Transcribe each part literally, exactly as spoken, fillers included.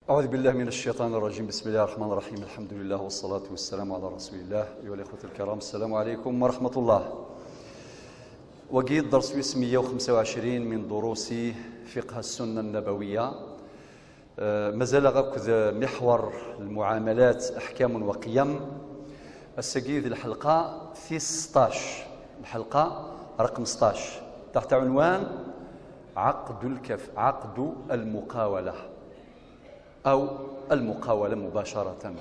أعوذ بالله من الشيطان الرجيم. بسم الله الرحمن الرحيم. الحمد لله والصلاة والسلام على رسول الله. أيها الإخوة الكرام، السلام عليكم ورحمة الله. Wagi d dders wis meyya u xemsa u ɛecrin min durusi fiqh السنة النبوية. Eh, mazal-aɣ akked محور المعاملات أحكام وقيم. Ass-agi d lḥelqa tis seṭṭac, lḥelqa raqem seṭṭac, تحت عنوان عقد الكف-، عقد المقاولة. أو المقاولة مباشرة.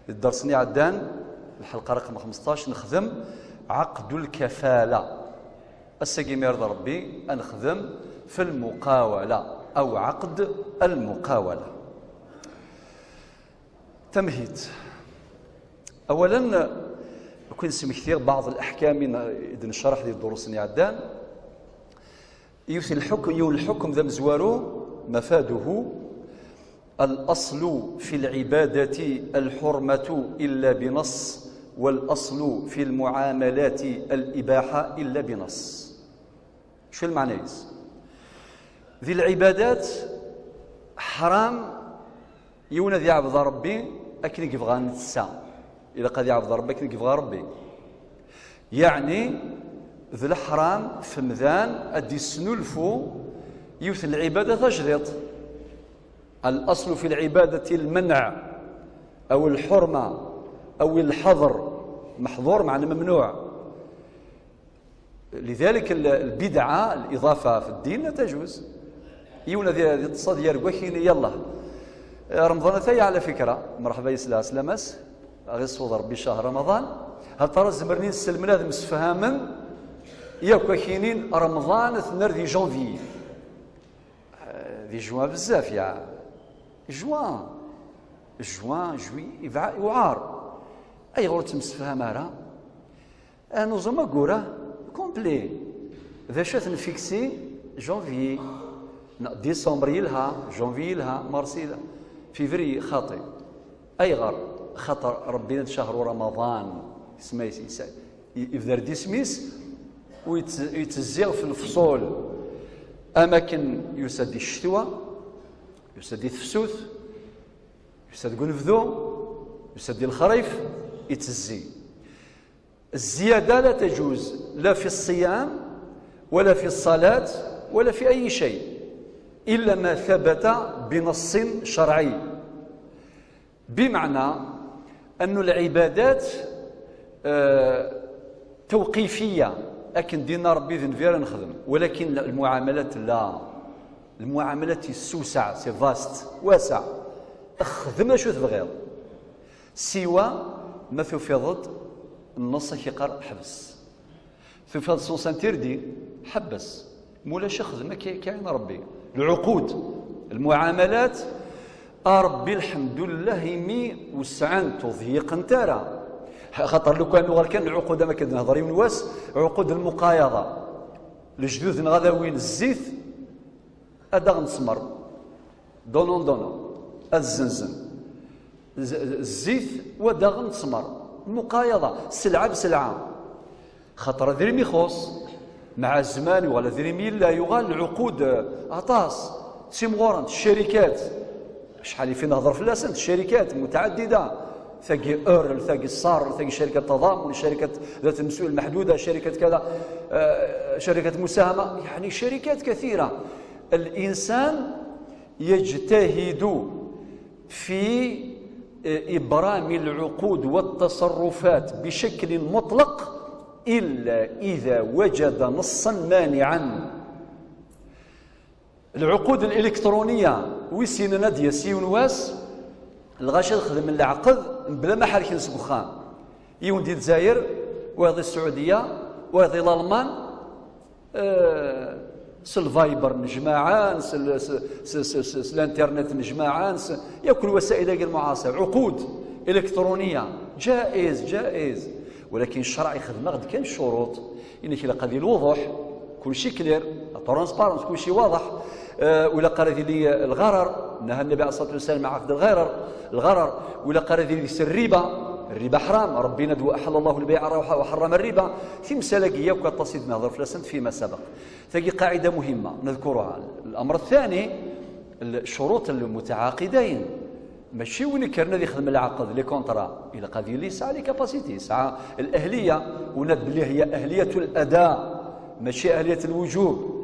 Deg dders-nni iɛeddan, lḥelqa raqem xemseṭṭac, nexdem عقد الكفالة. Ass-agi, mi irḍa Ṛebbi, ad nexdem في المقاولة أو عقد المقاولة. Tamhit. Awalen, ad ken-smektiɣ بعض الأحكام i d-necreḥ di ddurus-nni iɛeddan. Yiwet n lḥukm, yiwen n lḥukm d amezwaru, مفاده: الأصل في العبادة الحرمة إلا بنص، والأصل في المعاملات الإباحة إلا بنص. Acu lmeɛna-is? Di lɛibadat, ḥram yiwen ad iɛbed Ṛebbi akken i yebɣa netta. Ilaq ad iɛbed Ṛebbi akken i yebɣa Ṛebbi. Yeɛni, d leḥram f umdan ad d-isnulfu yiwet n lɛibada tajdiṭ. الأصل في العبادة المنع أو الحرمة أو الحظر. محظور معنى ممنوع. لذلك ال-، البدعة، الإضافة في الدين لا تجوز. Yiwen ad yeṭṭes ad yerr deg wakk-nni, yallah. Eh, Remḍan ataya, ɛla fikra. Merḥba yes-s, lɛeslama-s. Ad ɣ-iṣṣud Ṛebbi cahṛ Remḍan. Hal tara zemren yinselmen ad msefhamen yakk akk-nni Remḍan ad t-nerr di janvier. Eh, di juin bezzaf, ya. Juin. Juin, juillet, yebɛa-, yewɛer. Ayɣer ur ttemsefham ara? Ad nuẓum ayyur-a complet. D acu ad t-nfiksi? Janvier. Neɣ décembre yelha, janvier yelha, mars yelha, février xaṭi. Ayɣer? Xaṭer Ṛebbi yenna-d cahṛ Remḍan. Isem-is, is-, i-, ibder-d isem-is, u yett-, yettezzi ɣef lefṣul. Am akken yusa-d di ccetwa, yusa-d di tefsut, yusa-d deg unebdu, yusa-d di lexrif, yettezzi. الزيادة لا تجوز لا في الصيام ولا في الصلاة ولا في أي شيء إلا ما ثبت بنص شرعي. بمعنى أن العبادات، آه، توقيفية، akken d-yenna Ṛebbi d nnbi ara nexdem, ولكن المعاملات لا. المعاملات يسوسع، c'est vaste، واسع. Xdem acu tebɣiḍ. Siwa ma tufiḍ-d nneṣ ak-iqqar ḥbes. Tufiḍ sens interdit, ḥebbes. Mulac, xdem akka, akka i Ṛebbi. Lɛuqud, lmuɛamalat, a Ṛebbi, lḥemdullah, imi wesɛent, ur ḍyiqent ara. Xaṭer lukan nuɣal kan lɛuqud, am akken d-nehḍer yiwen wass, ɛuqud lmuqayaḍa. Lejdud-nneɣ ad awin zzit, ad aɣ-nesmer. Donnant, donnant. Ad zzenzen. Z-, zzit, wa daɣen ttmer. Muqayaḍa, sselɛa b sselɛa. Xaṭer adrim ixuṣ. Mɛa zzman, yuɣal adrim yella, yuɣal lɛuqud, eh, aṭas. Ttimɣurent, ccarikat. Acḥal i fi nehḍer fell-asent, ccarikat mutɛaddida. Tagi Earl, tagi Sarl, tagi شركة تضامن, شركة ذات المسؤولية المحدودة, شركة كذا, eh, شركة مساهمة, يعني شركات كثيرة. الإنسان يجتهد في إبرام العقود والتصرفات بشكل مطلق إلا إذا وجد نصا مانعا. العقود الإلكترونية, wis ssinen ad d-yas yiwen wass, lɣaci ad xedmen leɛqed mebla ma ḥerken seg uxxam. Yiwen di Lezzayer, wayeḍ di Sɛudiya, wayeḍ di Lalman, Eh, s lviber nejmaɛen, s l-, s, s, s, s, s l'internet nejmaɛen, s, yakk lwasail-agi lmuɛaṣir, ɛuqud إلكترونية, جائز, جائز. Walakin ccreɛ ixdem-aɣ-d kan ccuruṭ. Inek ilaq ad yili lwuḍuḥ, kulci clair, la transparence, kulci waḍeḥ. Eh, ur ilaq ara ad yili lɣarar, نهى النبي عليه الصلاة والسلام عن عقد الغرر, الغرر, ur ilaq ara ad yili deg-s الربا, الربا حرام, Ṛebbi yenna-d: وأحل الله البيع وحرم الربا. Timsal-agi yakk aṭas i d-nehḍer fell-asent فيما سبق. Tagi قاعدة مهمة نذكرها. الأمر الثاني, الشروط المتعاقدين. ماشي وين كان يخدم العقد، لي كونترا، الى قد يلي يسعى لي كاباسيتي، يسعى الاهليه، وناد بلي هي اهليه الاداء، ماشي اهليه الوجوب.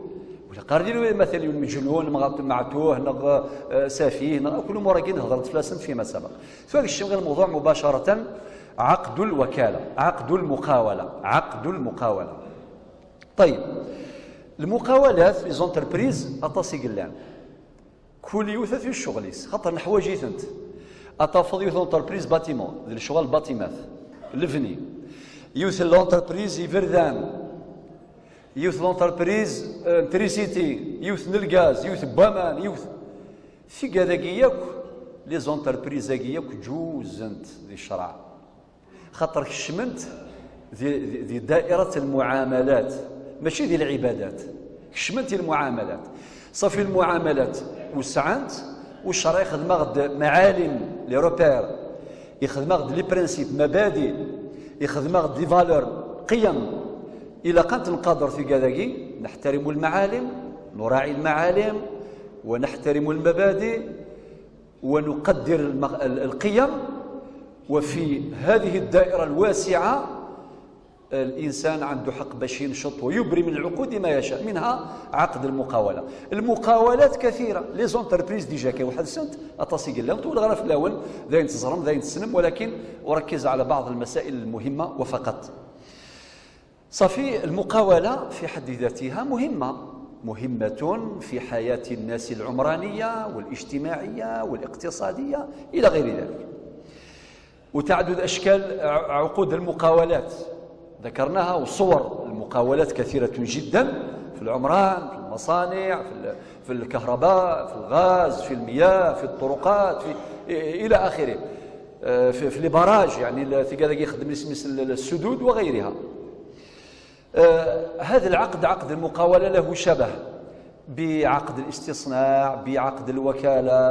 ولا قال لي مثلا مجنون، مغ-، معتوه، نغ-، آه، سفيه، نغ-، كل امور كي هضرت فلاسن فيما سبق. ثم الشيء غير الموضوع مباشره، عقد الوكاله، عقد المقاوله، عقد المقاوله. طيب، المقاولات، لي زونتربريز، اطاس يقلان. كل يوث في الشغليس، خاطر نحواجيثنت. اطافض يوث لونتربريز باتيمون، ذي الشغل باتيمات، لفني. يوث لونتربريز يفردان. يوث لونتربريز، آه، تريسيتي، يوث نلغاز، يوث بامان، يوث. في كذاكي ياك، لي زونتربريز ياك جوزنت ذي الشرع. خاطر كشمنت ذي، ذي، ذي دائرة المعاملات، ماشي ذي العبادات. كشمنت المعاملات. صافي المعاملات وسعنت، والشرع يخدم غد معالم، لي روبير، يخدم غد لي برانسيب، مبادئ، يخدم غد لي فالور، قيم. إلا كانت نقدر في كذاكي، نحترم المعالم، نراعي المعالم، ونحترم المبادئ، ونقدر المغ-، ال-، القيم. وفي هذه الدائرة الواسعة الإنسان عنده حق باش ينشط ويبرم العقود ما يشاء، منها عقد المقاولة. المقاولات كثيرة، لي زونتربريز ديجا كي واحد سنت، أطاسي قال لهم، تقول غير في الأول، داين تزرم، داين تسلم، ولكن أركز على بعض المسائل المهمة وفقط. صافي، المقاولة في حد ذاتها مهمة، مهمة في حياة الناس العمرانية والاجتماعية والاقتصادية إلى غير ذلك. وتعدد أشكال ع-، عقود المقاولات ذكرناها، وصور المقاولات كثيرة جدا، في العمران، في المصانع، في ال-، في الكهرباء، في الغاز، في المياه، في الطرقات، في إلى آخره. آه، في، في لي باراج، يعني ال-، في كذا يخدم اسم، اسم السدود وغيرها. آه، هذا العقد، عقد المقاولة، له شبه بعقد الاستصناع، بعقد الوكالة،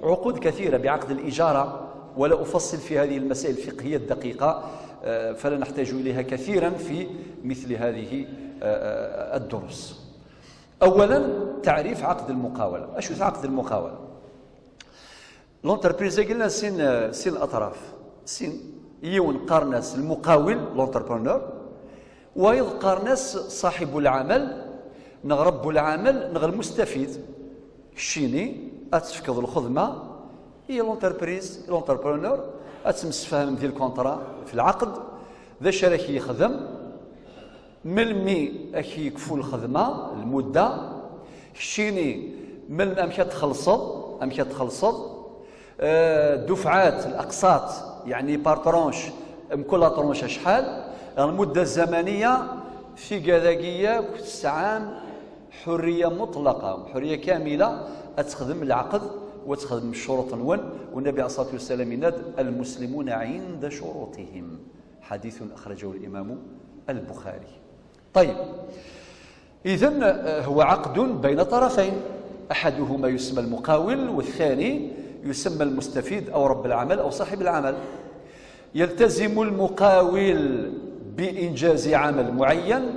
بعقود كثيرة، بعقد الإجارة، ولا أفصل في هذه المسائل الفقهية الدقيقة، آه، فلا نحتاج إليها كثيرا في مثل هذه، آه، آه، الدروس. أولا، تعريف عقد المقاولة. أشو عقد المقاولة؟ لونتربريز قلنا سين، سين الأطراف. سين يون قارناس المقاول، لونتربرونور، ويض قارناس صاحب العمل، نغ رب العمل، نغ المستفيد. شيني أتفكض الخدمة، هي لونتربريز، لونتربرونور، أتمسفهم ذي الكونترا في العقد، ذا شركي يخدم، ملمي أكي يكفو الخدمة، المدة، كشيني من أمك تخلصض، أمك تخلصض، آه، دفعات، الأقساط، يعني بار ترونش، كل ترونش شحال، المدة الزمنية في كذاكية سعام، حرية مطلقة، حرية كاملة، أتخدم العقد وتخدم الشروط نون، والنبي عليه الصلاة والسلام يناد: "المسلمون عند شروطهم". حديث أخرجه الإمام البخاري. طيب، إذن، آه، هو عقد بين طرفين، أحدهما يسمى المقاول والثاني يسمى المستفيد أو رب العمل أو صاحب العمل. يلتزم المقاول بإنجاز عمل معين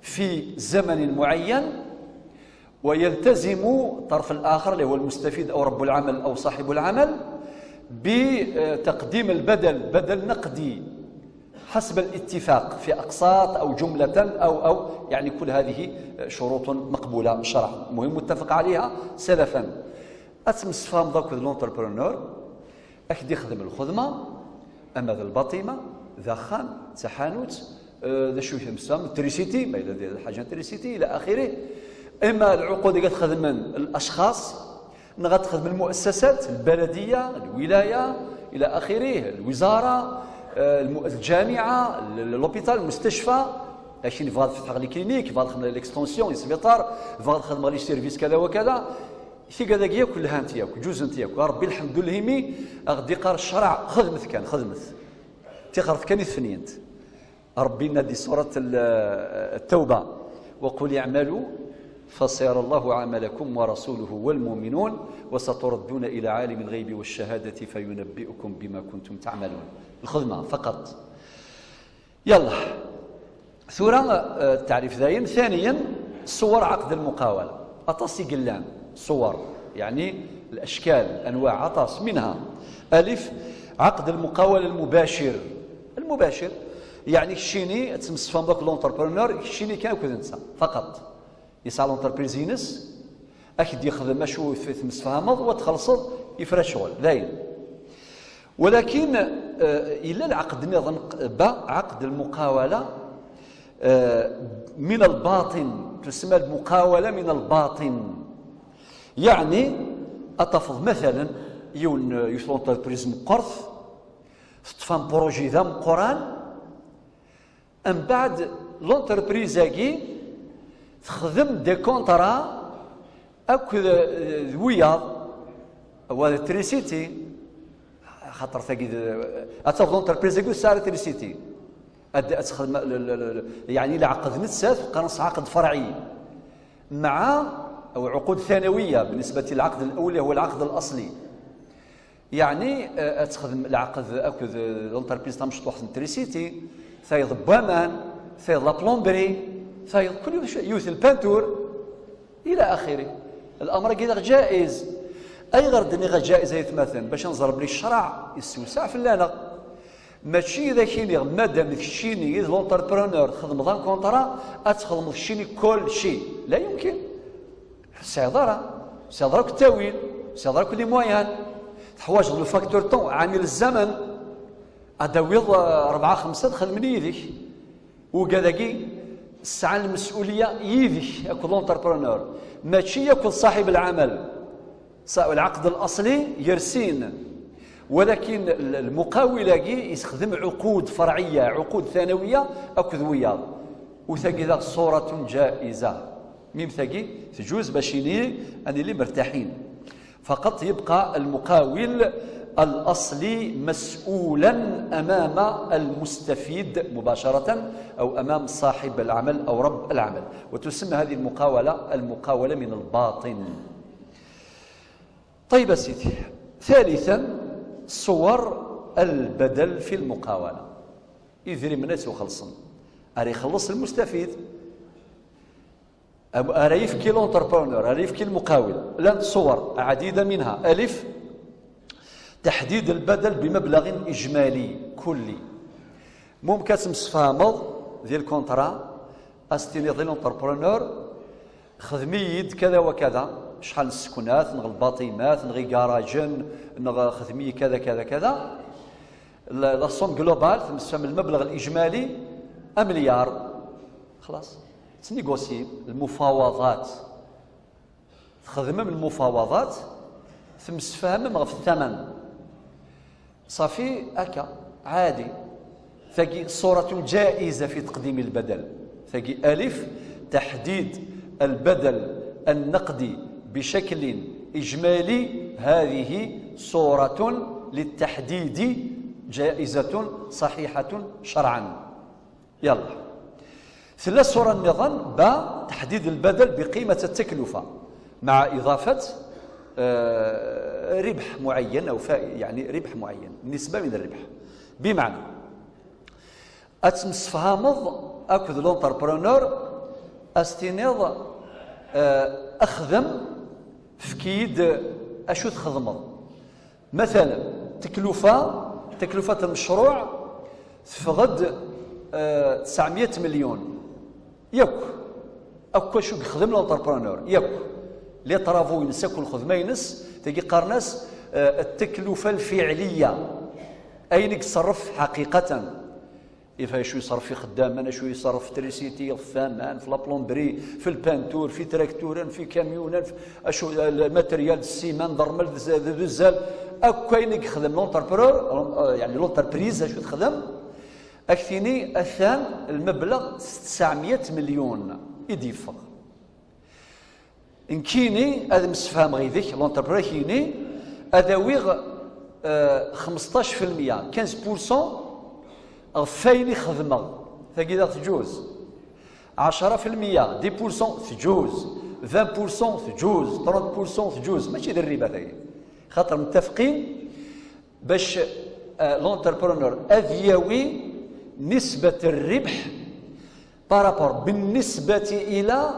في زمن معين، ويلتزم الطرف الآخر اللي هو المستفيد أو رب العمل أو صاحب العمل بتقديم البدل، بدل نقدي حسب الاتفاق في أقساط أو جملة أو، أو، يعني، كل هذه شروط مقبولة شرعا، مهم متفق عليها سلفا. أتمسفهم ذاك لونتربرونور، أكد يخدم الخدمة، أما ذا الباطمة، ذا خان، تحانوت، آه، ذا شو يسمى تريسيتي، ما إلى ذي الحاجة تريسيتي إلى آخره. إما العقود اللي تخدم الأشخاص، نغا تخدم المؤسسات، البلدية، الولاية، إلى آخره، الوزارة، آه، الم-، الجامعة، ال-، ال-، لوبيتال، المستشفى، لكن يبغى تفتح لي كلينيك، يبغى تخدم ليكستونسيون، يسبيطار، يبغى تخدم لي سيرفيس كذا وكذا. كي كذا كيا كلها انت ياك، جوز انت ياك. ربي الحمد لله مي، أغدي قار الشرع، خدمت كان، خدمت. تيخرت كان يثنينت. ربي نادي سورة ال-، التوبة: "وقل اعملوا فسيرى الله عملكم ورسوله والمؤمنون وستردون إلى عالم الغيب والشهادة فينبئكم بما كنتم تعملون". الخدمة فقط. يلا. ثورة، آه، التعريف داين. ثانيا، صور عقد المقاولة. أطاس يقلان صور. يعني الأشكال، أنواع عطاس، منها ألف، عقد المقاولة المباشر. المباشر يعني كشيني تمسفهم ذاك l'entrepreneur، كشيني كان كذا نسا فقط. يسعى l'entreprise ينس، أكد يخدم أشو في تمسفهمض وتخلصض، يفرش شغل داين. ولكن آه، إلا العقد نظن با عقد المقاولة آه، من الباطن، تسمى المقاولة من الباطن. يعني أتفض مثلا يون يوث l'entreprise مقرث، تطفى بروجي ذا مقران، من بعد l'entreprise أكي تخدم des contrats أكد آه، وياض وتريسيتي. خاطر تاكي أتفض l'entreprise أكي سعر تريسيتي. أد أتخدم يعني العقد نتساف قرنص عقد فرعي مع أو عقود ثانوية بالنسبة للعقد الأول هو العقد الأصلي. يعني آه، أتخدم العقد أكد l'entreprise تمشطوح تريسيتي، ثايض بوامان، ثايض la plomberie، ثايض كل شيء، يوث البانتور إلى آخره. الأمر كذا جائز. أي غير دني جائز يتمثل باش نزرب لي الشرع يسوسع في اللانق. ماشي إذا كيني مادام كشيني إذ l'entrepreneur تخدم ذا كونترا، أتخدم كشيني كل شيء. لا يمكن. سيضرة، سيضرة كل تاويل، سيضرة كل مويان. تحواج le facteur temps، عامل الزمن. أداويض أربعة خمسة دخل من يدك. وكذاكي الساعة المسؤولية يدك أكل l'entrepreneur، ماشي يأكل صاحب العمل. العقد الأصلي يرسين، ولكن المقاول يستخدم عقود فرعية، عقود ثانوية أكد وياض. وثاقي ذا صورة جائزة. ميم ثاقي تجوز باش يني أن اللي مرتاحين. فقط يبقى المقاول الأصلي مسؤولا أمام المستفيد مباشرة أو أمام صاحب العمل أو رب العمل. وتسمى هذه المقاولة المقاولة من الباطن. طيب سيدي، ثالثا صور البدل في المقاولة. إذري من ناس وخلصن أري يخلص المستفيد، أم أري يفكي l'entrepreneur، أري يفكي المقاول. لان صور عديدة منها ألف، تحديد البدل بمبلغ إجمالي كلي. ممكن تمسفهمض ذي الكونترا أستيني ذي l'entrepreneur خدمي يد كذا وكذا، شحال السكنات نغ الباطيمات نغ كاراجن نغ خدمي كذا كذا كذا. La somme globale تمسفهم المبلغ الإجمالي أمليار. خلاص، تنيغوسي المفاوضات، تخدمم المفاوضات، تمسفهمم غف الثمن. صافي هكا عادي. ثقي صورة جائزة في تقديم البدل. ثقي ألف، تحديد البدل النقدي بشكل إجمالي، هذه صورة للتحديد جائزة صحيحة شرعا. يلا. ثلاث صور النظام با تحديد البدل بقيمة التكلفة مع إضافة آه، ربح معين أو فائدة، يعني ربح معين، نسبة من الربح. بمعنى أتمسفهمض أكد l'entrepreneur أستينيض آه، أخذم فكيد أشو تخدمض. مثلا تكلفة، تكلفة المشروع تفغد آه، تسعمية مليون. ياك أكو شو يخدم l'entrepreneur ياك les travaux ينسى كل خدمة ينس تجي قرنس آه، التكلفة الفعلية أين يتصرف حقيقة. إفا شو يصرف في خدامنا، شو يصرف في تريسيتي، في فامان، في لابلومبري، في البانتور، في تراكتورا، في كاميونا، في أشو الماتريال، السيمان، ضرمل، دزال، أكو أين يخدم l'entrepreneur، آه، يعني l'entreprise أشو تخدم. أكثيني أثان المبلغ تسعمية مليون إديفغ. نكيني هذا مسفهم غيدك l'entrepreneur كيني هذا ويغ آه، خمسطاش في المية، quinze pour cent غفايني خدمة. ثقيلة تجوز عشرة في المية، dix pour cent تجوز، vingt pour cent تجوز، trente pour cent تجوز، ماشي ذي الربا ثقيل. خاطر متفقين باش آه، l'entrepreneur أذيوي نسبة الربح par rapport بالنسبة إلى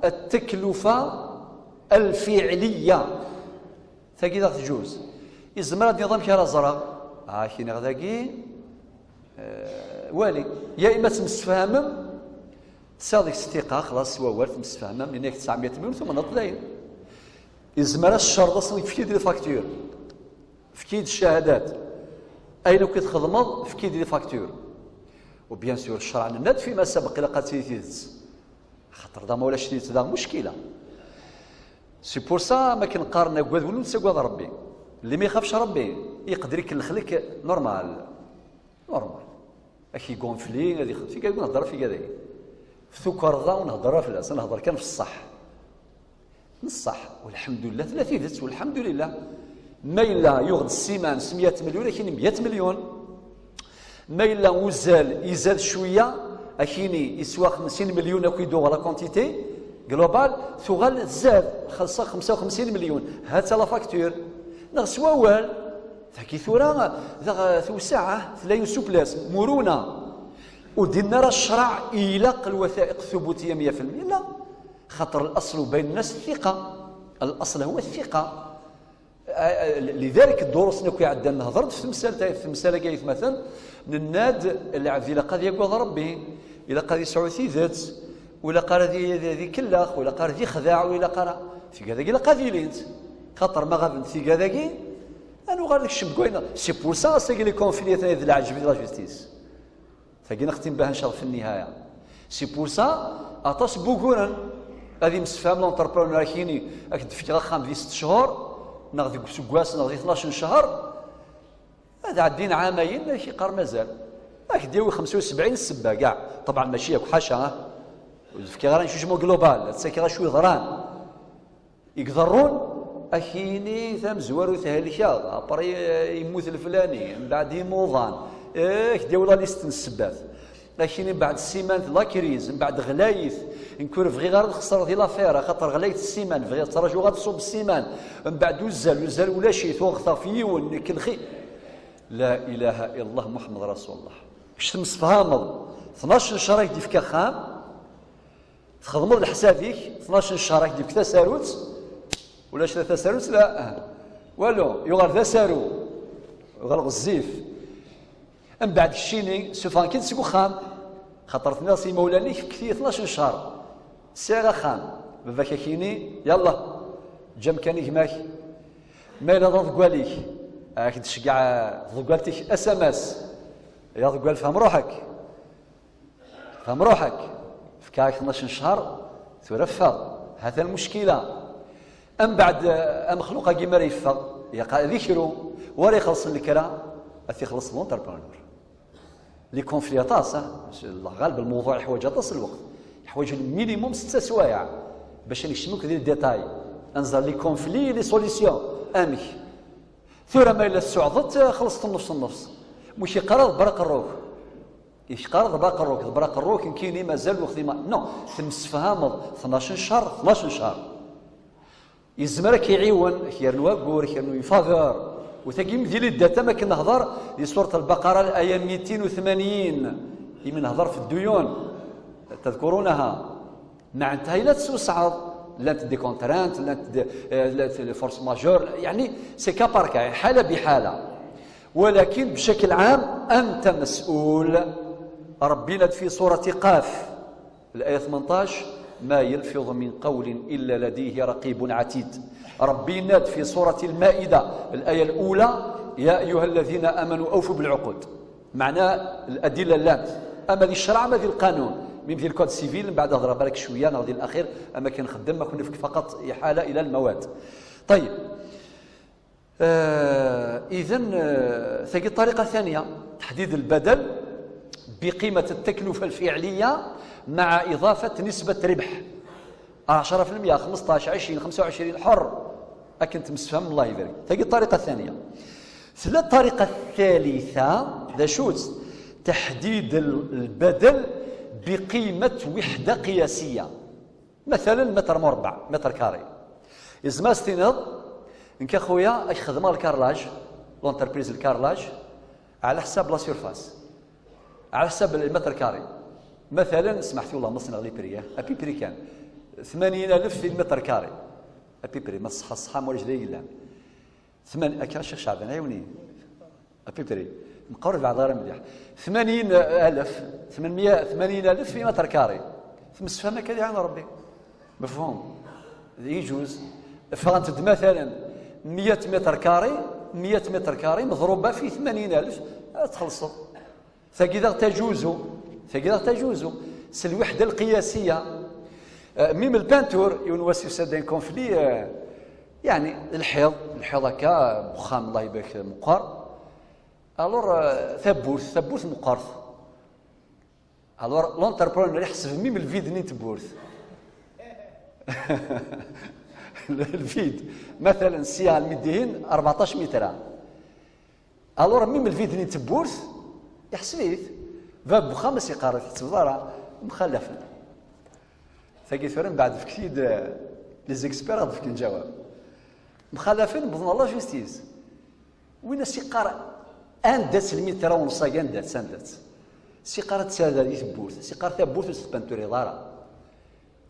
التكلفة الفعلية. Tagi d aɣ-tjuz. Izmer ad d-iniḍ amek ara ẓreɣ. Ah, ak-iniɣ dagi, eh, wali. Ya ima temsefhamem, tesɛiḍ deg-s ttiqa, xlas s wawal, temsefhamem, ini-ak tesɛa meyya milyun, tumneḍ dayen. Izmer ad s-cerḍeḍ, efk-iyi-d les factures, efk-iyi-d ccahadat. Ayen akk i txedmeḍ, efk-iyi-d les factures. U bien sûr, ccṛeɛ nenna-d fi ma sabeq ilaq ad tili tidet. Xaṭer da ma ulac tidet da, muckila. C'est pour ça, ma akken qqaren, agad win ur nettagad Rebbi. Lli ma ixafc Rebbi, iqder ikellxel-ik normal. Normal. Ak igonfli, ad ixef, tigad ur nhedder ɣef igad-agi. F tukerḍa ur nhedder ara fell-as, ad nhedder kan f ṣṣeḥ. N ṣṣeḥ, walḥemdulillah, tella tidet, walḥemdulillah. Ma yella yuɣ-d ssiman s meyya milyun, akin meyya milyun. Ma yella uzal izad cwiya, akini yeswa xemsin milyun akk i d-uɣ la quantité globale, tuɣal tzad, xelṣeɣ xemsa u xemsin milyun. Ha-tt-a la facture. Neɣ s wawal, tagi tura, daɣ tewseɛ, tella une souplesse, muruna. Ur d-inni ara ccṛeɛ ilaq lwathaiq thubutiya meyya fi lmeyya, la. Xaṭer الأصل بين الناس الثقة. الأصل هو الثقة. لذلك الدروس-nni akk iɛeddan, nehder-d f temsalt-, f temsal-agi, aytmaten, nenna-d, lɛebd ilaq ad yagad Rebbi, ilaq ad yesɛu tidet, ur ilaq ara ad y-, ad ikellex, ur ilaq ara ad yexdeɛ, ur ilaq ara, tigad-agi ilaq ad ilint. Xaṭer ma ɣabent tigad-agi, ad nuɣal nekcem deg wayen. C'est pour ça, ass-agi, les conflits atni d lɛejb di la justice. Tagi neɣ timbah ncert fi nnihaya. C'est pour ça, aṭas n wuguren ad imsefham l'entrepreneur, akini, ad k-d-fkeɣ axxam di sett cchur, neɣ deg useggas, neɣ di tnac n ccher, ad ɛeddin ɛamayen, ad k-iqqar mazal. Ad k-d-yawi xemsa u sebɛin ssebba, kkaɛ. Ṭebɛen, mačči akk, ḥaca, ah. Ur d-fkiɣ ara un jugement global, ad ttakiɣ acu yeḍran. I iḍerrun, ad k-yini tamezwarut helkeɣ, après, eh, yemmut leflani, mbeɛd imuḍan, eh, ad k-d-yawi la liste n ssebbat. Ad k-yini mbeɛd ssiman la crise, mbeɛd ɣlayet, nekk ur bɣiɣ ara ad xesreɣ di l'affaire, axaṭer ɣlayet ssiman, bɣiɣ, ttrajuɣ ad tṣubb ssiman, mbeɛd uzzal, uzzal ulac-it, uɣteɣ f yiwen, nekk lxi-, la ilaha illallah Muḥemmed Rasulullah. Kečč temsefhameḍ, tnac n ccher ad k-d-ifk axxam, txedmeḍ leḥsab-ik, tnac n ccher ad k-d-yefk tasarut, ulac la tasarut, la, ah, walu, yuɣal d asaru, yuɣal ɣezzif. Mbeɛd keččini, sufɣen-k-id seg uxxam, xaṭer tenniḍ s imawlan-ik, fket-iyi tnac n ccher, sɛiɣ axxam, baba-k ad k-yini, yallah, eǧǧ amkan i gma-k. Ma yella d aḍeggal-ik, ad k-d-tceggeɛ tḍeggalt-ik S M S, ya aḍeggal fhem ruḥek. Fhem ruḥek, fkiɣ-ak tnac n ccher, tura ffeɣ, ha-t-a lmuckila. Mbeɛd, eh, amexluq-agi mi ara yeffeɣ, ilaq ad ikru, u ara ixellṣen lekra, ad t-ixelleṣ l'entrepreneur. Les conflits aṭas, ah, Allah ɣaleb, lmewḍuɛ yeḥwaǧ aṭas n lweqt, yeḥwaǧ le minimum setta swayeɛ bac ad nekcem akk di les détails, ad nẓer les conflits, les solutions, amek. Tura ma yella tsuɛdeḍ, xelleṣ-t nnefs nnefs. Mu k-iqqar ad ḍebber aqerru-k. Yeqqar ḍebber aqerru-k, ḍebber aqerru-k, nekkini mazal lweqt ima. Non, temsefhameḍ, tnac n ccher, tnac n ccher. Yezmer ad k-iɛiwen, ad k-yernu aggur, ad k-yernu une faveur. U tagi, di les détails, am akken nehder di surat Al-Baqara, l'aya mitin u tmanyin, imi nehder f dduyun, tadkurunaha. Meɛna la teswesɛeḍ, llant des contraintes, llant des, eh, llant les forces majeures, يعني c'est cas par cas, حالة بحالة. ولكن بشكل عام أنت مسؤول. ربي يناد في سورة قاف، الآية ثمنطاش: ما يلفظ من قول إلا لديه رقيب عتيد. ربي يناد في سورة المائدة، الآية الأولى: يا أيها الذين آمنوا أوفوا بالعقود. Meɛna الأدلة llant، ama di ccreɛ ama di lqanun, même di le code civil, mbeɛd ad hḍreɣ balak cwiya, neɣ di l'axir, ama kan nxeddem, ma kun-nefk faqat إحالة إلى المواد. طيب. آه، إذن، آه، tagi الطريقة الثانية، تحديد البدل بقيمة التكلفة الفعلية مع إضافة نسبة ربح. عشرة في المية، خمسطاش، عشرين، خمسة وعشرين، حر. Akken temsefhamem, الله يبارك. Tagi الطريقة الثانية. Tella الطريقة الثالثة، d acu-tt؟ تحديد ال-، البدل بقيمة وحدة قياسية. مثلا متر مربع، متر كاري. Yezmer ad s-tiniḍ, nekk a xuya, ad k-xedmeɣ le carrelage, l'entreprise le carrelage, على حساب la surface. على حساب المتر كاري. مثلا، سمحتي والله ما صنع les prix، à peu près كان ثمانين ألف في المتر كاري. À peu près، ما صح، صح، ما ولا جدي يلان. Tman-, akka Ccix Ceɛban, ɛiwen-iyi. Apipri. Meqqar ur beɛdeɣ ara mliḥ. Tmanyin alef, tmanmya tmanyin alef i metr carré. Temsefham akka di ɛin Rebbi. Mefhum? Yijuz. Ffɣent-d matalen meyya metr carré, meyya metr carré meḍruba fi tmanyin alef, ad txellṣeḍ. Tagi daɣ tajuzu, tagi daɣ tajuzu, s lwiḥda lqiyasiya. Euh, mim lpintur, yiwen wass yusa-d un conflit, euh, yeɛni lḥiḍ, lḥiḍ akka, wexxam, Allah ibarek, meqqer. Alors, euh, tawwurt, tawwurt meqqert. Alors, l'entrepreneur iḥseb mim lvid-nni n tewwurt. Lvid. Matalen, sya almi d dihin, rbeɛṭac mitra. Alors, mim lvid-nni n tewwurt, iḥseb-it. Bab n wexxam as-iqqar, ur tḥettbeḍ ara, mxalafen. Tagi tura, mbeɛd fket-id, euh, les experts ad fken ǧawab. Mxalafen, wwḍen ɣer la justice. Win as-iqqar, anda-tt lmitra u nṣ-agi, anda-tt, anda-tt? As-iqqar, ad tt-terr di tewwurt. As-iqqar, tawwurt ur tt-tpinturiḍ ara.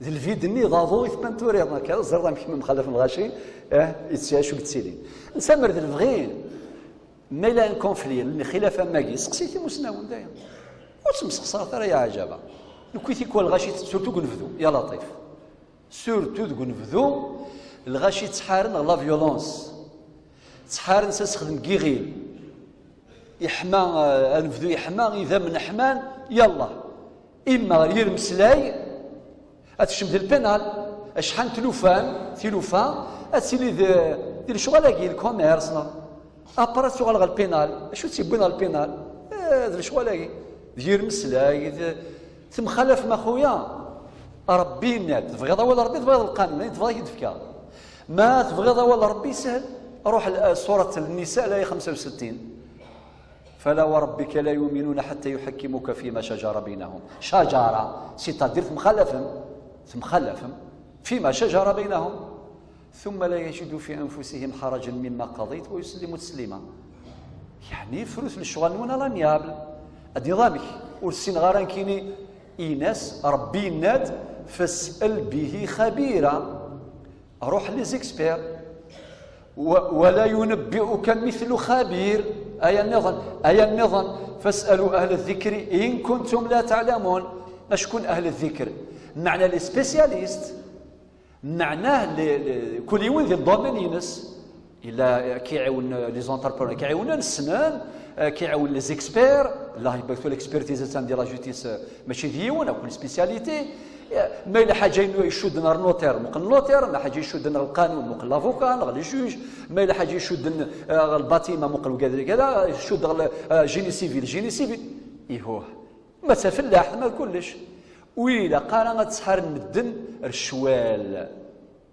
D lvid-nni d aḍu i tpinturiḍ, akka ẓriɣ amek mxalafen lɣaci, eh, yettɛic u yettilin. Netta mer d lebɣi, ma yella un conflit, lxilaf am wagi, seqsit imusnawen daya. Ur ttemsexsaret ara ya ɛjaba. Nekki tikwal lɣaci, surtout deg unebdu, ya Laṭif. Surtout deg unebdu, lɣaci ttḥaren ɣer la violence. Ttḥaren s asexdem n yiɣil. Iḥma, eh, anebdu iḥma, idammen ḥman, yallah. Imma ɣer yir meslay, ad tekcem di lpinal. Acḥal n tlufa, tilufa, ad tili d, di lecɣal-agi, lkumerṣ, neɣ après ad tuɣal ɣer lpinal. Acu tt-yewwin ɣer lpinal? Eh, d lecɣal-agi. D yir meslay, d, temxalafem a xuya. Rebbi yenna-d, tebɣiḍ awal Rebbi, tebɣiḍ lqanun, ayen tebɣiḍ ad k-d-fkeɣ. Ma tebɣiḍ awal Rebbi, yeshel. Ruḥ l-, surat Nnisa, laya xemsa u settin. فلا وربك لا يؤمنون حتى يحكموك فيما شجر بينهم. شجر، c'est-à-dire temxalafem, temxalafem, فيما شجر بينهم ثم لا يجدوا في أنفسهم حرجا مما قضيت ويسلموا تسليما. Yeɛni, frut lecɣal-nwen à l'amiable. Ad d-tiniḍ amek? Ur ssineɣ ara nekkini. Ini-as, Rebbi yenna-d, فاسأل به خبيرا. Ruḥ les experts. و-، ولا ينبئك مثل خبير. Aya nniḍen, aya nniḍen. فاسألوا أهل الذكر إن كنتم لا تعلمون. Acku أهل الذكر, meɛna les spécialistes, meɛna les, les, kul yiwen di domaine-ines. Yella, eh, kiɛiwen, eh, les entrepreneurs, kiɛiwnen ssnen, eh, kiɛiwen les experts, Allah ibarek tura, l'expertise attan di la justice, eh, mačči d yiwen, akk une spécialité. Eh, ma yella ḥaǧa inu icudden ɣer notaire, muqel notaire, ma ḥaǧa icudden ɣer lqanun, muqel l'avocat, neɣ les juges, ma yella ḥaǧa icudden, eh, ɣer lbatima, muqel wigad, kada, icudd ɣer, eh, génie civil, génie civil. Ihuh. Ma d tafellaḥt, ma d kullec. Ur ilaq ara ad ttḥaren medden ar ccwal.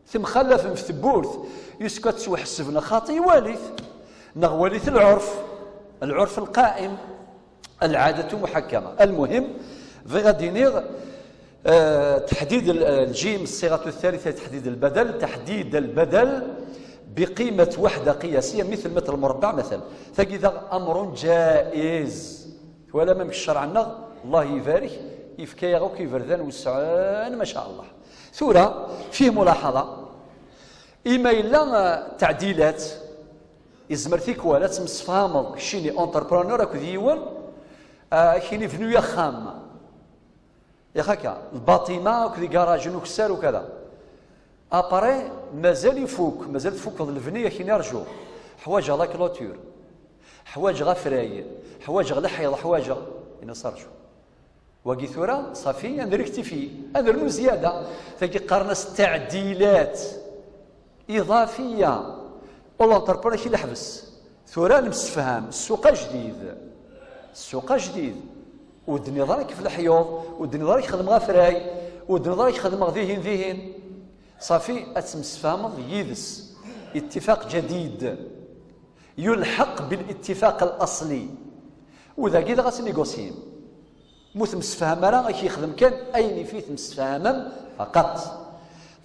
Temxalafem f tewwurt, yusku ad tettwaḥseb neɣ xaṭi, walit, neɣ walit lɛurf, lɛurf lqaim, lɛadatu muḥakkama. Almuhim, bɣiɣ ad d-iniɣ, eh, teḥdid l-, eh, ljim, ṣṣiɣatu talitha, teḥdid lbadal, teḥdid lbadal biqimat waḥda qiyasiya, mitl metr murabbeɛ, matal. Tagi daɣ amrun ǧaiz. Twalam amek ccreɛ-nneɣ, Allah ibarek, yefka-yaɣ akk iberdan wesɛen, maca Allah. Tura, fih mulaḥaḍa. Ima yella, eh, taɛdilat, izmer tikwal ad temsefhameḍ keččini entrepreneur akked yiwen, eh, ad k-yini bnu axxam. Yax akka, lbaṭima akked igarajen ukessar ukada. Après, mazal ifuk, mazal tfukeḍ lebni, ad k-yini rju. Ḥwaǧeɣ la clôture. Ḥwaǧeɣ afrag. Ḥwaǧeɣ lḥiḍ, ḥwaǧeɣ. Ini-as rju. Wagi tura, ṣafi, ad nrektifi, ad nernu zzyada. Tagi qqaren-as taɛdilat iḍafiya. Ur l'entrepreneur i leḥbes. Tura nemsefham, ssuq ajdid. Ssuq ajdid. Ur d-nniḍ ara kif leḥyuḍ, ur d-nniḍ ara k-xedmeɣ afrag, ur d-nniḍ ara k-xedmeɣ dihin, dihin. Ṣafi, ad temsefhameḍ yid-s. Ittifaq jadid. Yulḥeq bil ittifaq al asli. U dagi dɣa ad tnigusyim. Mu temsefham ara, ad k-yexdem kan ayen ifi temsefhamem faqat.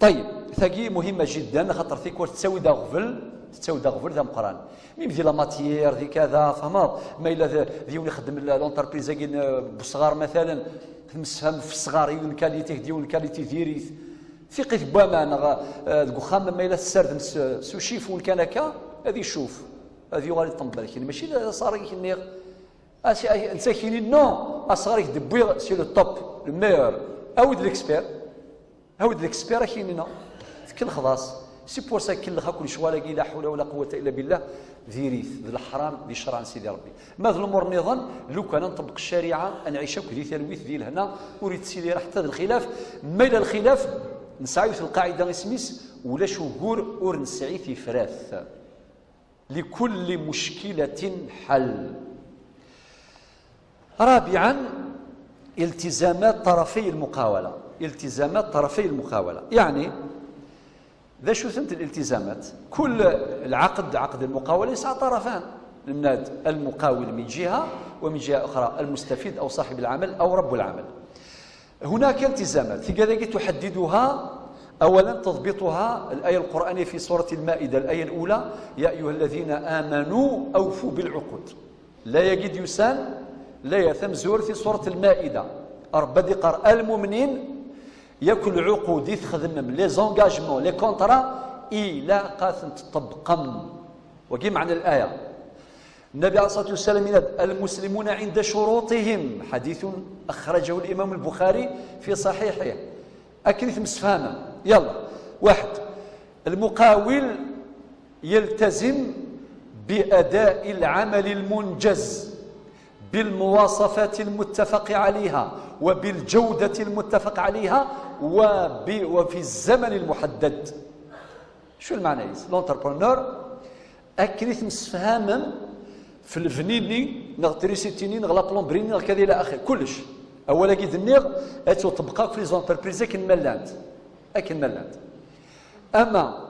Ṭayyeb, tagi muhimma jiddan, axaṭer tikwal tettawi-d aɣbel, tettawi-d aɣbel d ameqqran. Mim di la matière, di kada, tfehmeḍ? Ma yella d, d yiwen ixeddem l-, l'entreprise-agi n, n wesɣar, matalen, temsefham f ṣṣɣar, yiwen qualité, d yiwen qualité diri-t. Tiqit n waman, neɣ, eh, deg uxxam, ma yella tessardem s, s ucifu kan akka, Ad icuf, ad yuɣal iṭṭembal kini, mačči d asɣar i k-nniɣ. Netta kini, non, asɣar i k-d-wwiɣ, c'est le top, le meilleur. Awi-d l'expert. Awi-d l'expert, a k-yini, non. Tkellxeḍ-as. C'est pour ça kellex akk lecɣal-agi, la hawla wala quwwata illa billah, diri-t, d leḥram di ccreɛ n Sidi Ṛebbi. Ma d lumuṛ nniḍen, lukan ad nṭebbeq ccariɛa, ad nɛic akk di talwit, di lehna, ur yettili ara ḥetta d lxilaf. Ma yella lxilaf, nesɛa yiwet n lqaɛida isem-is, ulac ugur ur nesɛi tifrat. لكل مشكلة حل. رابعا، التزامات طرفي المقاولة. التزامات طرفي المقاولة، يعني، ذا شو ثمت الالتزامات؟ كل العقد، عقد المقاولة، يسعى طرفان. المناد المقاول من جهة، ومن جهة أخرى المستفيد أو صاحب العمل أو رب العمل. هناك التزامات، ثقة تحددها. أولا، تضبطها الآية القرآنية في سورة المائدة، الآية الأولى: يا أيها الذين آمنوا أوفوا بالعقود. لا يجد يسان، لا يثم زور في سورة المائدة. أربد قرأ المؤمنين، يكل عقود يتخدمم، les engagements، les contrats، إلى قاثن تطبقم. وكي معنى الآية؟ النبي عليه الصلاة والسلام يناد: المسلمون عند شروطهم، حديث أخرجه الإمام البخاري في صحيحه. أكن يتمسفهمم. يلا، واحد، المقاول يلتزم بأداء العمل المنجز بالمواصفات المتفق عليها وبالجودة المتفق عليها وب-، وفي الزمن المحدد. شو المعنى يس؟ L'entrepreneur أكن يتمسفهمم في البني-ني، نغ تريسيتيني، نغ لابلومبريني، نغ كذا إلى آخره، كلش. أولا كي دنيغ، أتو طبقاك في ليزونتربريز أكن ملانت. أكن ملانت. أما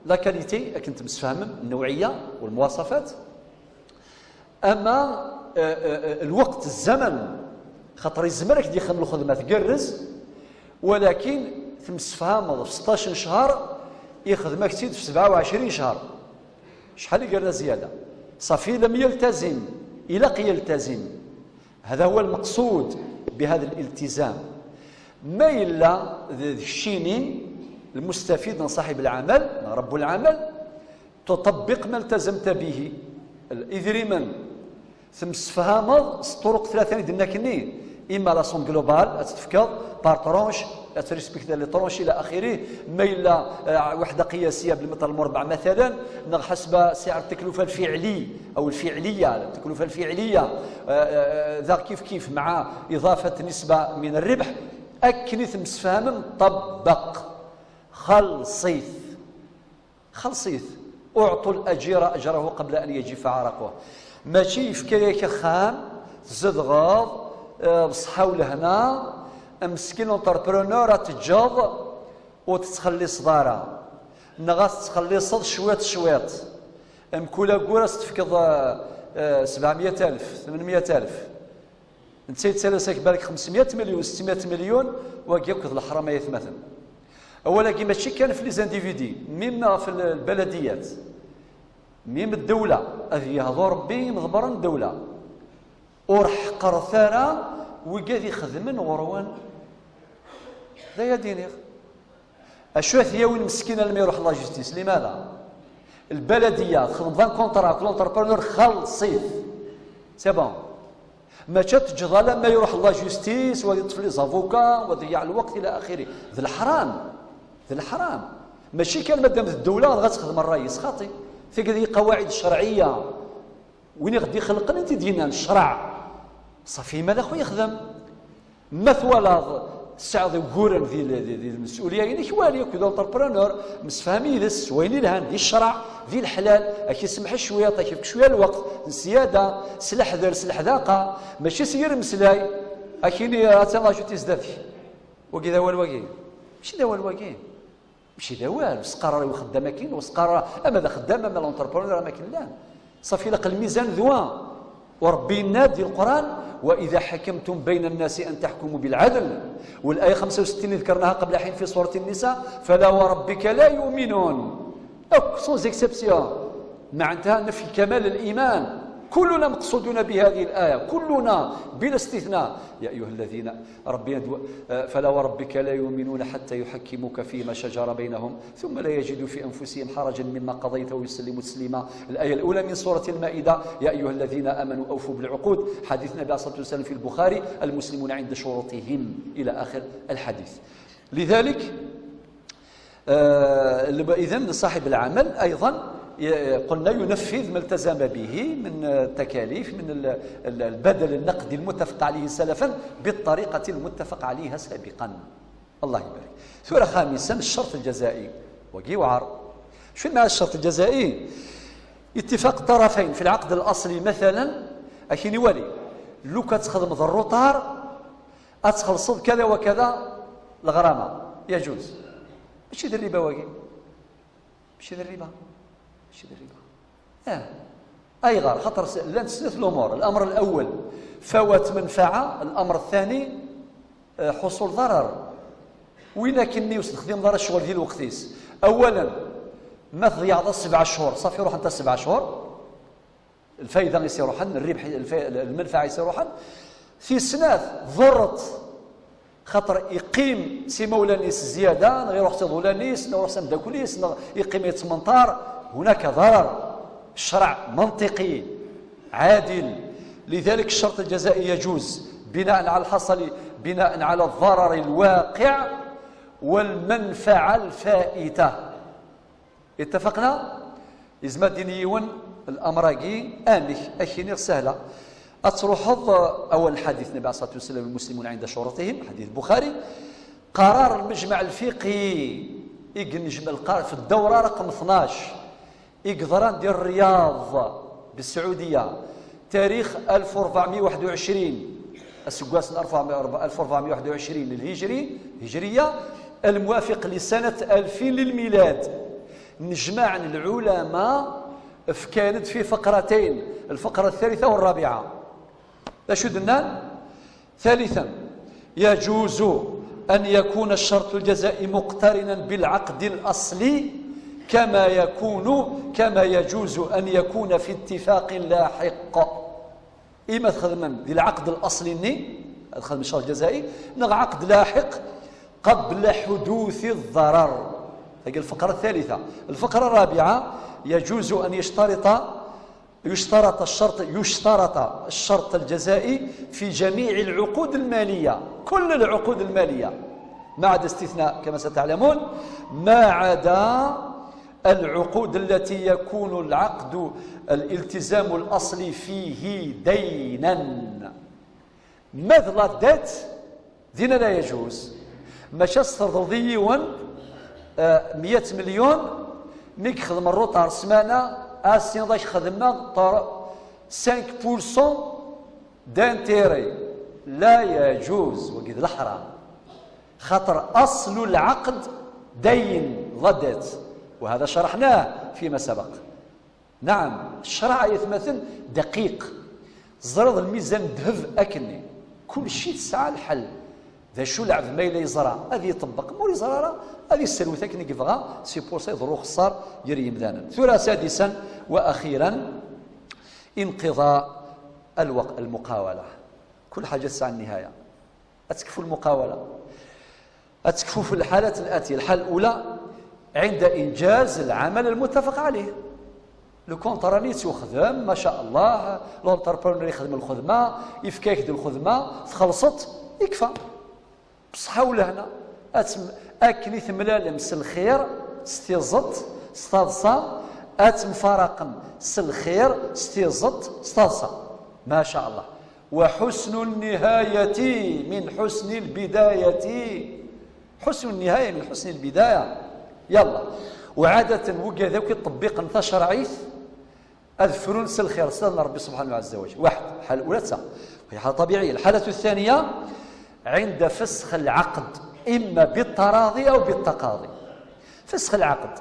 la qualité، أكن تمسفهمم، النوعية والمواصفات. أما، آه، آه، آه، الوقت، الزمن، خاطر يزمر أكد يخدم الخدمة تقرز، ولكن تمسفهمض في ستاش شهر، يخدمك سيد في سبعة وعشرين شهر. شحال يقرا زيادة؟ صافي، لم يلتزم. إلاق يلتزم. هذا هو المقصود بهذا الالتزام. ما إلا ذ-، ذ-، الشينين، المستفيد من صاحب العمل، رب العمل، تطبق ما التزمت به. الإذريمن تمسفهمض س طرق ثلاثة اللي درنا كني، إما la somme globale، أتتفكض، par tranche، أتريسبكت les tranches إلى آخره، ما إلا، آه، وحدة قياسية بالمتر المربع مثلا، نغ حسب سعر التكلفة الفعلي أو الفعلية، التكلفة الفعلية، آه، آه، آه، ذا كيف كيف مع إضافة نسبة من الربح، أكن تمسفهمم طبق، خلصيث. خلصيت. أعطوا الأجير أجره قبل أن يجف عرقه. ماشي يفكا ياك خام، تزدغض، آه، بصحة ولهنا، مسكين entrepreneur تجاض وتتخلي صدارة. نغاس تتخلي صد شويط شويط. أم كولا كورا ستفكض، آه، آه، سبعمية ألف، ثمنمية ألف. نتا يتسالى ساك بالك خمسمية مليون، ستمية مليون، واقي ياكل الحرام يا ثمثن. أولا كي ماشي كان في les individus، même في البلديات، même الدولة، أذ يهضر ربي مغبرا الدولة. ورحقر ثارا وقاعد يخدمن غروان. لا يا دينيغ. أشو ثياوين مسكين لما يروح la justice؟ لماذا؟ البلدية تخدم ذا كونترا، كل entrepreneur خلصيت. C'est bon. ما تجد لما يروح la justice ويطفي les avocats ويضيع الوقت إلى آخره. ذا الحرام. ذا الحرام. ماشي كان مادام الدولة غتخدم الرئيس خاطي. تقدر قواعد شرعية. وين غادي يخلقن انت دينا الشرع؟ صافي، مالا خو يخدم. ما توالض تسعد وقورن ذي، ذي، ذي المسؤولية، يعني كوالي كذا entrepreneur، مسفهم يدس، وين يلهان ذي الشرع، ذي الحلال، أكي سمح شوية، طيب شوية الوقت، زيادة، سلحذر، سلحذاقة، ماشي سير مسلاي، أكيني أتا لا جو تيزدافي. وكذا والواقي. ماشي ذا والواقي. ماشي ذا والو، سقرر وخدام أكين، وسقرر أما ذا خدام، أما l'entrepreneur، أما كلان. صافي لق الميزان ذوا. وربي ينادي القرآن: "وإذا حكمتم بين الناس أن تحكموا بالعدل". والآية خمسة وستين اللي ذكرناها قبل حين في سورة النساء: "فلا وربك لا يؤمنون". أك، sans exception. معناتها نفي كمال الإيمان. كلنا مقصودون بهذه الآية، كلنا بلا استثناء. يا أيها الذين، ربي يدو-، آه، فلا وربك لا يؤمنون حتى يحكموك فيما شجر بينهم ثم لا يجدوا في أنفسهم حرجا مما قضيت ويسلموا تسليما. الآية الأولى من سورة المائدة: يا أيها الذين آمنوا أوفوا بالعقود. حديث النبي عليه الصلاة والسلام في البخاري: المسلمون عند شروطهم، إلى آخر الحديث. لذلك، آه، إذن صاحب العمل أيضًا ي-، قلنا ينفذ ما التزم به من، آه، تكاليف، من ال-، ال-، البدل النقدي المتفق عليه سلفًا بالطريقة المتفق عليها سابقًا. الله يبارك. ثورة خامسًا، الشرط الجزائي. وقي وعر. شو معنى الشرط الجزائي؟ اتفاق الطرفين في العقد الأصلي مثلًا، أكيني والي، لو كتخدم الروتار، أتخلص كذا وكذا الغرامة، يجوز. ماشي ذي الربا واقي. ماشي ذي الربا. ماشي ذي الربا. آه. أيغار، خاطر س-، لان ثلاث الأمور. الأمر الأول فوات منفعة، الأمر الثاني، آه، حصول ضرر. وين كني وستخدم ضرر الشغل ديال الوقتيس. أولا، ما تضيع هذا سبع شهور، صافي روح أنت سبع شهور. الفايدة يصير روحا، الربح، الف-، المنفعة يصير روحا. في سنات ضرت، خاطر يقيم سي مولانيس زيادة، غير وقت ظولانيس، نغير وقت مداكليس، نغ-، يقيم يتمنطار، هناك ضرر. الشرع منطقي، عادل. لذلك الشرط الجزائي يجوز بناء على الحصل، بناء على الضرر الواقع والمنفعة الفائتة. اتفقنا؟ إذا ما دين يون الأمر أجي، آمك، أكيني سهلة. أتروحض أول حديث النبي عليه الصلاة والسلام: المسلمون عند شروطهم، حديث البخاري. قرار المجمع الفقهي، يجي نجم القرار في الدورة رقم اثناش، يقدران ديال الرياض بالسعودية، تاريخ ألف وأربعمية وواحد وعشرين، السقاس ألف وأربعمية وواحد وعشرين الهجري، هجرية، الموافق لسنة ألفين للميلاد. نجمع العلماء في كانت في فقرتين، الفقرة الثالثة والرابعة. لا شو دنان؟ ثالثا، يجوز أن يكون الشرط الجزائي مقترنا بالعقد الأصلي كما يكون، كما يجوز أن يكون في اتفاق لاحق. إما تخدم ذي العقد الأصلي ني، تخدم الشرط الجزائي، نغ عقد لاحق قبل حدوث الضرر. هذه الفقرة الثالثة. الفقرة الرابعة، يجوز أن يشترط يشترط الشرط، يشترط الشرط الجزائي في جميع العقود المالية، كل العقود المالية، ما عدا استثناء كما ستعلمون، ما عدا العقود التي يكون العقد الالتزام الأصلي فيه دينا. ما ظلت دات دينا لا يجوز. ماشي تسرض يون، آه، مية مليون، ميك خدم الروتار سمانة، أسين ضاك خدمة طار cinq pour cent d'intérêt. لا يجوز، وقيد الحرام. خاطر أصل العقد دين ضدت، وهذا شرحناه فيما سبق. نعم، الشرع يتمثل دقيق. زرد الميزان الذهب أكني. كل شيء تسعى الحل. ذا شو العبد ما إلا يزرع، هذه يطبق، مور يزرع راه، هذه السروت أكني يبغى، سي بور سا يضرو خسار يري يمدانا. ثورة سادسا وأخيرا، انقضاء الوقت، المقاولة. كل حاجة تسعى النهاية. أتكفوا المقاولة. أتكفوا في الحالات الآتية. الحالة الأولى عند إنجاز العمل المتفق عليه. لو كونترا نيت يخدم، ما شاء الله، لونتربرونور يخدم الخدمة، يفكاك دي الخدمة، تخلصت، يكفى. بصحة ولا هنا. أتم-، أكني تملالم س الخير، ستيزط، ستاضصة، أتمفارقم س الخير، ستيزط، ستاضصة. ما شاء الله. وحسن النهاية من حسن البداية. حسن النهاية من حسن البداية. يلا. وعادة وكذا كي تطبيق نتا شرعيت، أذفرون س الخير، سلام ربي سبحانه عز وجل. واحد، الحالة الأولى تسعة. وهي حالة طبيعية. الحالة الثانية عند فسخ العقد، إما بالتراضي أو بالتقاضي. فسخ العقد.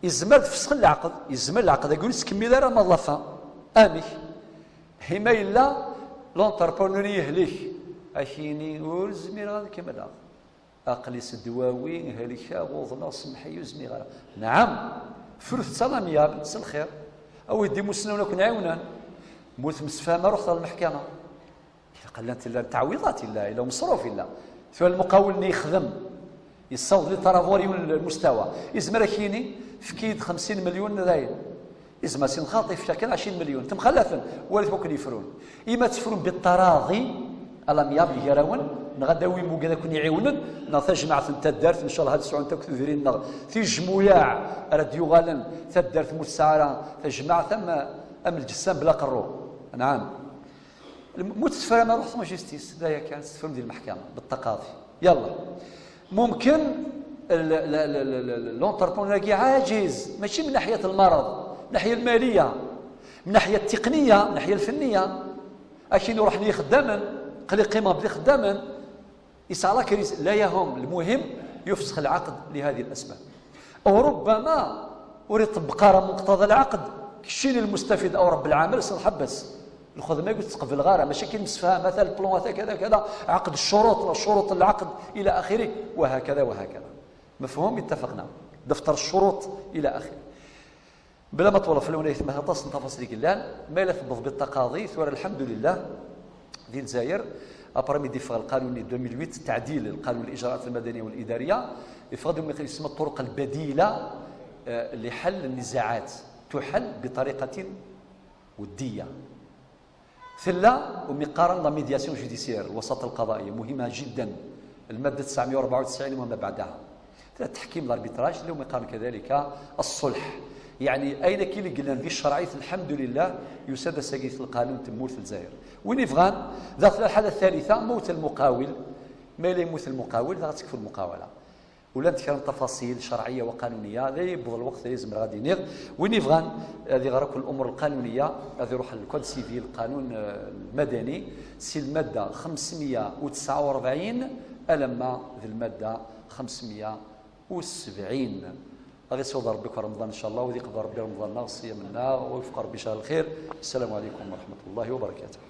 يزمر فسخ العقد، يزمر العقد، يقول: "سكمل راه ما ضافا." آمك. هما إلا لونتربرونور يهلك. أكيني ور زمير هذا كمل. أقلي سدواوي، هلكا، غوضنا، سمحي، وزمي غير. نعم، فلوث تسالاميابل، س الخير. أو يدي مسنون كون عيونان. Mu temsefham, ruḥet ɣer lmeḥkama. Ilaq llant, llant tɛwiḍat, illa, illa umeṣruf, illa. Tura lmuqawel-nni yexdem, yessaweḍ les travaux ar yiwen lmustawa. Yezmer ad k-yini, efk-iyi-d xemsin melyun dayen. Yezmer sin xaṭi, yefka kan ɛecrin melyun. Temxalafen, walit wakken yefrun. Ima tefrun biṭṭaraḍi, à l'amiable gar-awen, neɣ ad d-awim wigad ad ken-iɛiwnen, neɣ tajmaɛt n taddart, ncallah ad sɛun akk tudrin-nneɣ tijmuyaɛ ara d-yuɣalen, taddart mu tesɛa ara tajmaɛt am, am lǧessam bla qerru. Anɛam. Mu tefram, ruḥ en justice, d aya kan, tefram di lmeḥkama, biṭṭaqaḍi. Yalla. Mumkin l-, l-, l-, l-, l-, l'entrepreneur-agi ɛajiz, mačči min naḥyat lmerḍ, naḥya lmaliya, min naḥya tiqniya, min naḥya lfenniya. Akin ruḥen yixeddamen, qli qqimeɣ bli xeddamen, yesɛa la crise, la yahum, lmuhim, yufsex lɛaqd li hadi lasbab. Aw rubbama ur iṭebbeq ara muqtada lɛaqd, keččini lmustafid aw rebbi lɛamal, s lḥebbes. Lxedma-agi ur tettqeblɣ ara, mačči akken msefham, ata lplan, ata kada, kada, ɛaqd ccuruṭ, ccuruṭ lɛaqd, ila axiri, wa hakada, wa hakada. Mefhum? Ittafaqna. Daftar ccuruṭ, ila axiri. Bla ma ṭwaleɣ fell-awen aytma, aṭas n tafaṣil i yellan, ma yella tewweḍ biṭṭaqaḍi, tura lḥemdulillah, di Lezzayer, après mi d-iffeɣ lqanun-nni deux mille huit, تعديل القانون الإجراءات المدنية والإدارية, iffeɣ-d umi yesma الطرق البديلة, eh, لحل النزاعات, تحل بطريقة ودية. Tella umi qqaren la médiation judiciaire, الوساطة القضائية, مهمة جدا, المادة تسعمية وأربعة وتسعين وما بعدها. Tella التحكيم, l'arbitrage, tella umi qqaren كذلك الصلح. يعني, ayen akka i yellan di ccerɛit, lḥemdulillah, yusa-d ass-agi lqanun n tmurt n Lezzayer. Win yebɣan, daxel الحالة الثالثة, موت المقاول, ma yella yemmut lmuqawil, dɣa ad tekfu lmuqawala. Ulant kra n tafaṣil cerɛiyya wa qanuniyya, da yewweḍ lweqt ay zemreɣ ad d-iniɣ. Win yebɣan ad iɣer akk lumuṛ lqanuniyya, ad iṛuḥ ɣer lkod sivil, lqanun, eh, lmadani, si lmadda xemsemya u tesɛa u rebɛin alamma d lmadda xemsemya u sebɛin. Ad iṣewwed Ṛebbi akk Remḍan, ncallah, u ad iqbel Ṛebbi Remḍan-nneɣ, ṣṣyam-nneɣ, u iwefeq Ṛebbi ccher lxir. Ssalamu ɛalaykum wa raḥmatu Llah wa barakatuh.